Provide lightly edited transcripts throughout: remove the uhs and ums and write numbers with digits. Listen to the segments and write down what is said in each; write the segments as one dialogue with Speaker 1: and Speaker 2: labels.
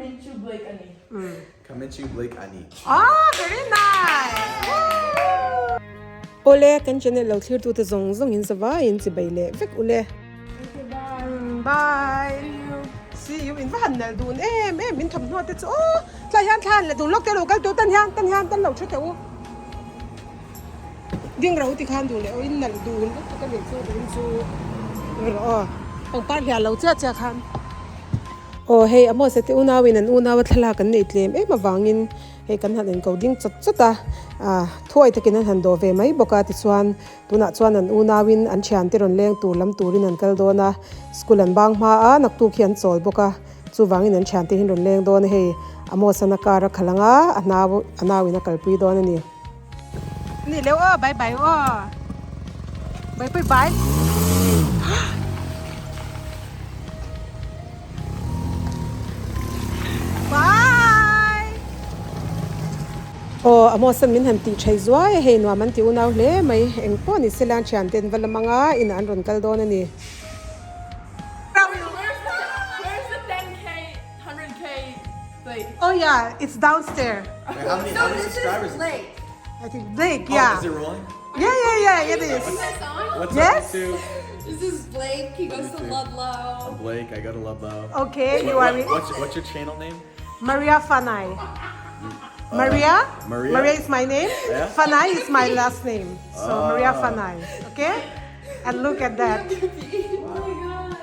Speaker 1: Kaminchu Blake a ni.
Speaker 2: Kaminchu Blake a ni.
Speaker 3: Ah, very nice! Woo! Awle, kan channel lo thlir tute zawng zawng in zavaiin chibai leh vek ule. Bye. See you. In va han nal dun em em min thawmhnaw te chu aw tlai hian thla han la dun lawk te lo kal tur tan hian tan hian tan lo thu teh u. Ding ro ti khan duh leh aw in nalh dun lutuk a nih chu dun chu rawh aw pangpar hliah lo chiah chiah khan. Aw hei a hmawse te unau in an unau a thlalak an neih tlem em avangin hei kan han inko ding chawt chawt a ah thuai takin an han dawh ve mai bawk a tichuan tunah chuan an unau in an thian te rawn leng tur lam turin an kal dawn a school an bang hma a naktuk hi an chawl bawk a. Chuvangin an thiante hi an rawn leng dawn a hei, Amos-an a car a khalh ang a, a nau a nauin a kalpui dawn a ni. Ni leu aw, bye bye aw. Bye bye bye. Bye. Aw, Amos-an min han tih thei zuai a hei, nuam an ti unau hle mai. Eng pawh ni se la an thiante an va la mang a, inah an rawn kal dawn a ni.
Speaker 1: Where's the 10k, 100k plate?
Speaker 3: Oh yeah, it's downstairs.
Speaker 2: Wait, how many, how many subscribers?
Speaker 4: Blake.
Speaker 3: I think Blake, yeah.
Speaker 2: Oh, is it rolling?
Speaker 3: Yeah, yeah, yeah, it is.
Speaker 2: What's
Speaker 3: Yes.
Speaker 2: up, YouTube?
Speaker 4: This is Blake. He goes to Ludlow.
Speaker 2: I'm Blake. I go to Ludlow.
Speaker 3: Okay, you
Speaker 2: What-
Speaker 3: are
Speaker 2: What's, what's your channel name?
Speaker 3: Maria Fanai. Maria?
Speaker 2: Maria?
Speaker 3: Maria is my name.
Speaker 2: Yeah.
Speaker 3: Fanai is my last name. So Maria
Speaker 2: Ah.
Speaker 3: Fanai. Okay? And look at that.
Speaker 4: Oh my god.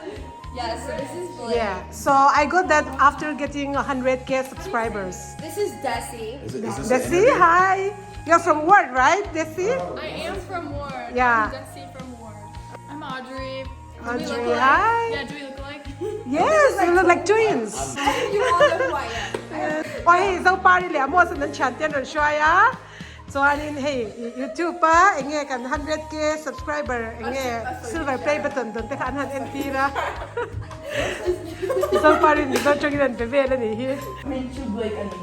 Speaker 4: Yeah, so this is Blake.
Speaker 3: Yeah. So I got that after getting 100k subscribers.
Speaker 4: This is Desi.
Speaker 2: Is, it, is this an
Speaker 3: Desi,
Speaker 2: interview?
Speaker 3: hi. You're from Ward, right, Desi?
Speaker 1: I am from Ward.
Speaker 3: Yeah.
Speaker 1: I'm Desi from Ward. I'm Audrey. Do we look
Speaker 3: Audrey,
Speaker 1: alike?
Speaker 3: hi.
Speaker 1: Yeah, do we look alike?
Speaker 3: Yes, you look like twins.
Speaker 4: You all know who I am.
Speaker 3: Oh, hei, Zopari leh Amos an thian te an rawn hruai a. Chuanin hei YouTube a eng nge kan 100k subscriber eng nge silver play button dawn te kha an han entir a. Zopari Mizo tangin an pe vel a nih hi.
Speaker 1: Kaminchu Blake a ni.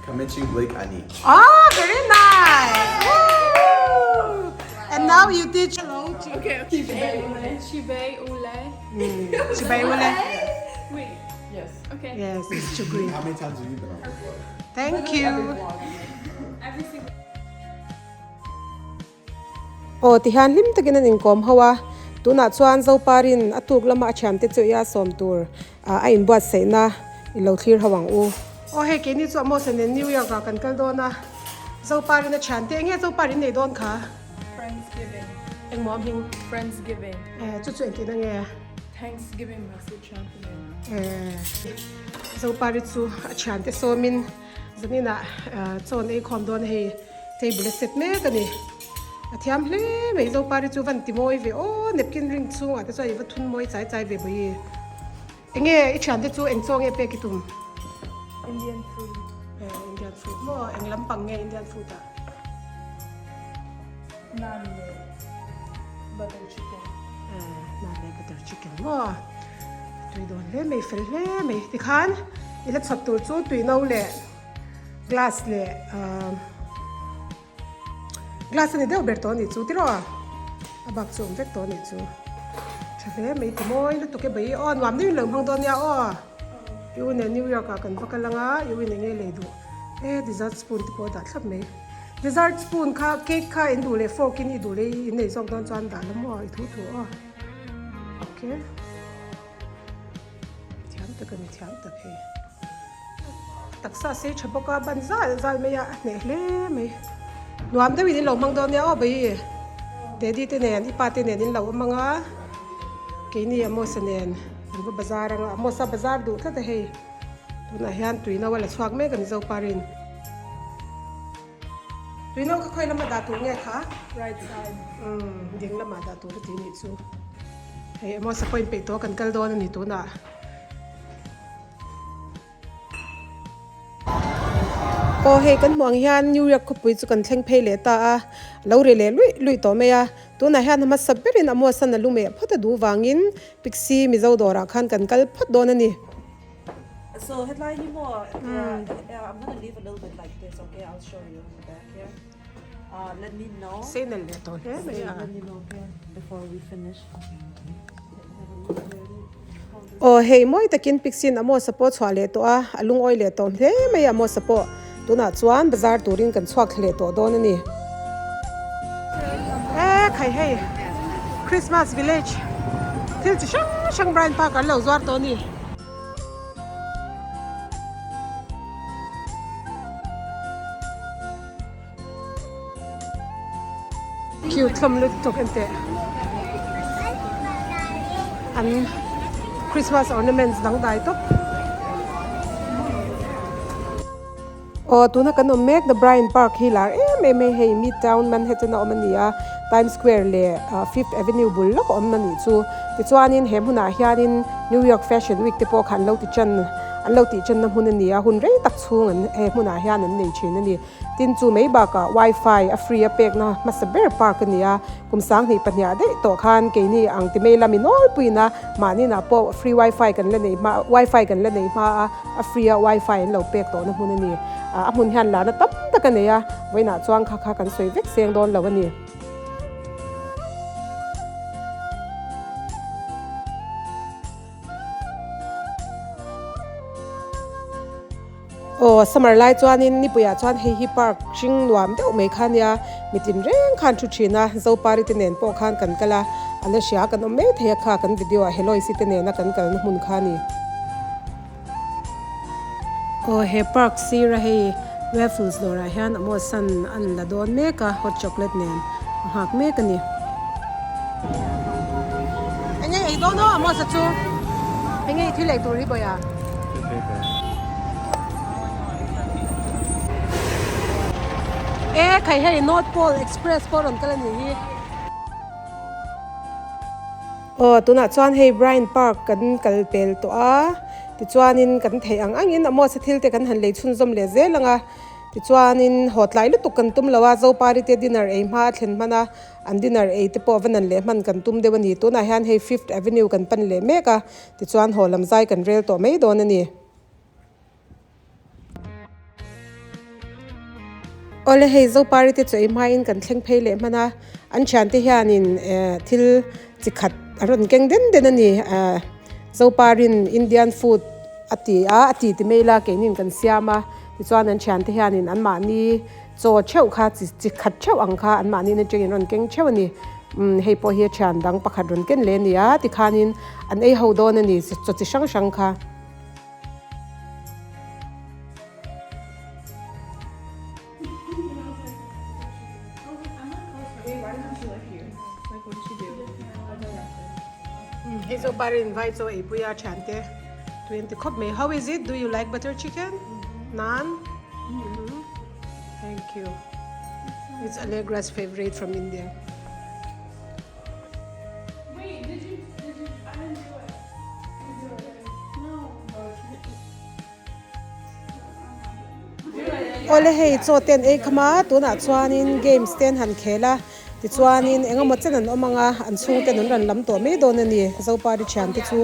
Speaker 2: Kaminchu Blake a ni.
Speaker 3: Oh, very nice! Woo! And now you teach hello to
Speaker 1: Okay. Chibei ule. Chibei ule.
Speaker 3: Chibei ule.
Speaker 1: Wait. Yes. Okay.
Speaker 3: Yes, it's Chugri.
Speaker 2: How many times have you been on the vlog?
Speaker 3: Thank you.
Speaker 1: Every single.
Speaker 3: Aw tihian hlim takin an inkawm ho a, tunah chuan Zoparin a tuk lama a thiante chu ia sawm tur a inbuatsaihna i lo thlir ho ang u. Aw hei keini chu Amos nen New York ah kan kal dawn a, Zoparin a thiante eng nge Zoparin nei dawn kha?
Speaker 1: Friendsgiving.
Speaker 3: Engmaw a hming?
Speaker 1: Friendsgiving.
Speaker 3: Eh chu chu engtin ange?
Speaker 1: Thanksgiving message happening.
Speaker 3: Eh Zopari chu a thiante sawmin zaninah chawn ei khawm dawn a hei table a set mek a ni. A thiam hle mai Zopari chu van ti mawi ve aw napkin ring chhungah te chuan i va thun mawi chai chai ve bawi. Enge i thiante chu eng chaw nge pek i tum?
Speaker 1: Indian food.
Speaker 3: Eh Indian food maw eng lampang nge Indian food ah?
Speaker 1: Naan leh butter chicken.
Speaker 3: Naan leh butter chicken maw? Tui dawn hle mai, fel hle mai. Tikhan i la chhawp tur chu tui no leh glass leh glass a ni deuh ber tawh a nih chu tiraw? A bak chu a awm vek tawh a nih chu. Tha hle mai ti mawi lutuk e bai aw nuam deuhin lo hmang dawn nia aw. I u nen New York ah kan va kal ang a, i u in enge lei duh e dessert spoon te pawh a dah thlap mai. Dessert spoon kha cake kha in duh leh fork in i duh leh i nei zawk dawn chuan dah la maw i thu thu aw ok thiam tak a ni thiam tak hei taksa sei tha bawk a ban zal zal mai a a hneh hle mai nuam deuh in in lo hmang dawn nia aw bawihi daddy te nen i pa te nen in lo awm ang a keini Amos-a nen an va bazar ang a Amos-a bazar duh tlat a hei. Tunah hian tui no a la chhuak mek a ni Zoparin. Tui no kha khawi lama dah tur nge kha?
Speaker 1: Right side.
Speaker 3: Umm ding lamah dah tur a ti nih chu. Hei emaw sapawh inpeih tawh kan kal dawn a ni tunah. Aw hei kan hmuh ang hian New York khawpui chu kan thleng phei leh ta a, lo ri leh luih luih tawh mai a. Tunah hian hmasa berin Amuasan a lu meh phawt a duh vangin Pixie Mizo dawrah khan kan kal phawt dawn a ni.
Speaker 5: So hetlai hi maw yeah I'm gonna leave a little bit like this okay I'll show you in the back here uh let me know
Speaker 3: Sei nalh leh tawh hle mai a.
Speaker 5: Let me know okay before we finish.
Speaker 3: Aw hei mawi takin Pixie-in Amos-a pawh chhuah leh tawh a, a lungawi leh tawh hle mai a Amos-a pawh. Tunah chuan bazar turin kan chhuak thla leh tawh dawn a ni. E khai hei Christmas village thil chi hrang hrang Bryant Park an lo zuar tawh a ni. Cute hlawm lutuk enteh an Christmas ornaments dangdai tawp. Aw tuna kan awm mek na Bryant Park hi lar em em mai hei Midtown Manhattan a awm a ni a Times Square leh Fifth Avenue bul lawk a awm a nih chu tichuanin he hmunah hianin New York Fashion Week te pawh kha an lo ti tan an lo tih tanna hmun a ni a hun rei tak chhung an he hmunah hian an nei thin a ni. Tin chu mai bakah wifi a free a pekna hmasa ber park a ni a, kum 2002 ah daih tawh khan keini ang ti mai lami nawlpuiin a mahninah pawh free wifi kan la nei hma wifi kan la nei hma a, a free a wifi an lo pek tawhna hmun a ni. A hmun hian larna tam tak a nei a, vawiinah chuan kha kha kan sawi vek seng dawn lo a ni. Aw summer lai chuanin nipuiah chuan hei hi park hring nuam deuh mai kha nia mitin reng khan thu thin a zopari te nen pawh khan kan kal a a la hria kan awm mai thei a kha kan video ah heloise te nena kan kalna hmun kha a ni. Aw he park sira hei waffles dawrah hian a mawsan an la dawn mek a hot chocolate nen a nghak mek a ni. Enge ei dawn aw Amos-a chu enge i thil ei tur hi bawiha? E khai hei North Pole Express pawh rawn kal a nih hi. Aw tunah chuan hei Bryant Park kan kal pel tawh a tichuanin kan theih ang angin Amos-a thil te kan han lei chhunzawm leh zel ang a tichuanin haw tlai lutuk kan tum lo a Zopari te dinner ei hma a thlen hman a. An dinner ei te pawh va nan leh hman kan tum deuh a ni. Tunah hian hei Fifth Avenue kan pan leh mek a, tichuan haw lam zai kan rel tawh mai dawn a ni. Awle hei Zopari te chu ei hmain kan thleng phei leh hman a, an thiante hianin eh thil chi khat a rawn keng den den a ni. Eh Zoparin Indian food a ti a, a ti ti mai ila keinin kan siam a, tichuan an thiante hianin anmahni Chaw theuh kha chi chi khat theuh ang kha anmahni in atangin rawn keng theuh a ni. Umm hei pawh hi a thian dang pakhat rawn ken leh a ni a tikhanin an ei ho dawn a ni chaw chi hrang hrang kha. Hei chu barin vai chaw ei pui a thiante 20 khawp mai. How is it? Do you like butter chicken? Naan? Thank you. It's Allegra's favorite from India.
Speaker 1: Wait, did you, did you, I didn't do it. You do it. No.
Speaker 3: Awle hei chaw te an ei kham a tunah chuanin games te an han khel a tichuanin eng emaw chen an awm ang a an chhungten an rawn lam tawh mai dawn a ni Zopari thiante chu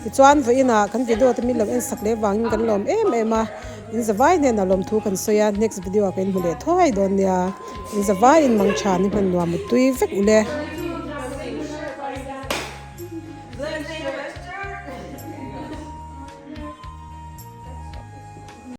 Speaker 3: tichuan vawiinah kan video te min lo en sak leh vangin kan lawm em em a in zavai hnenah lawmthu kan sawi a next video ah ka inhmu leh thuai dawn nia in zavai in mangtha ni hman nuam mutui vek ule.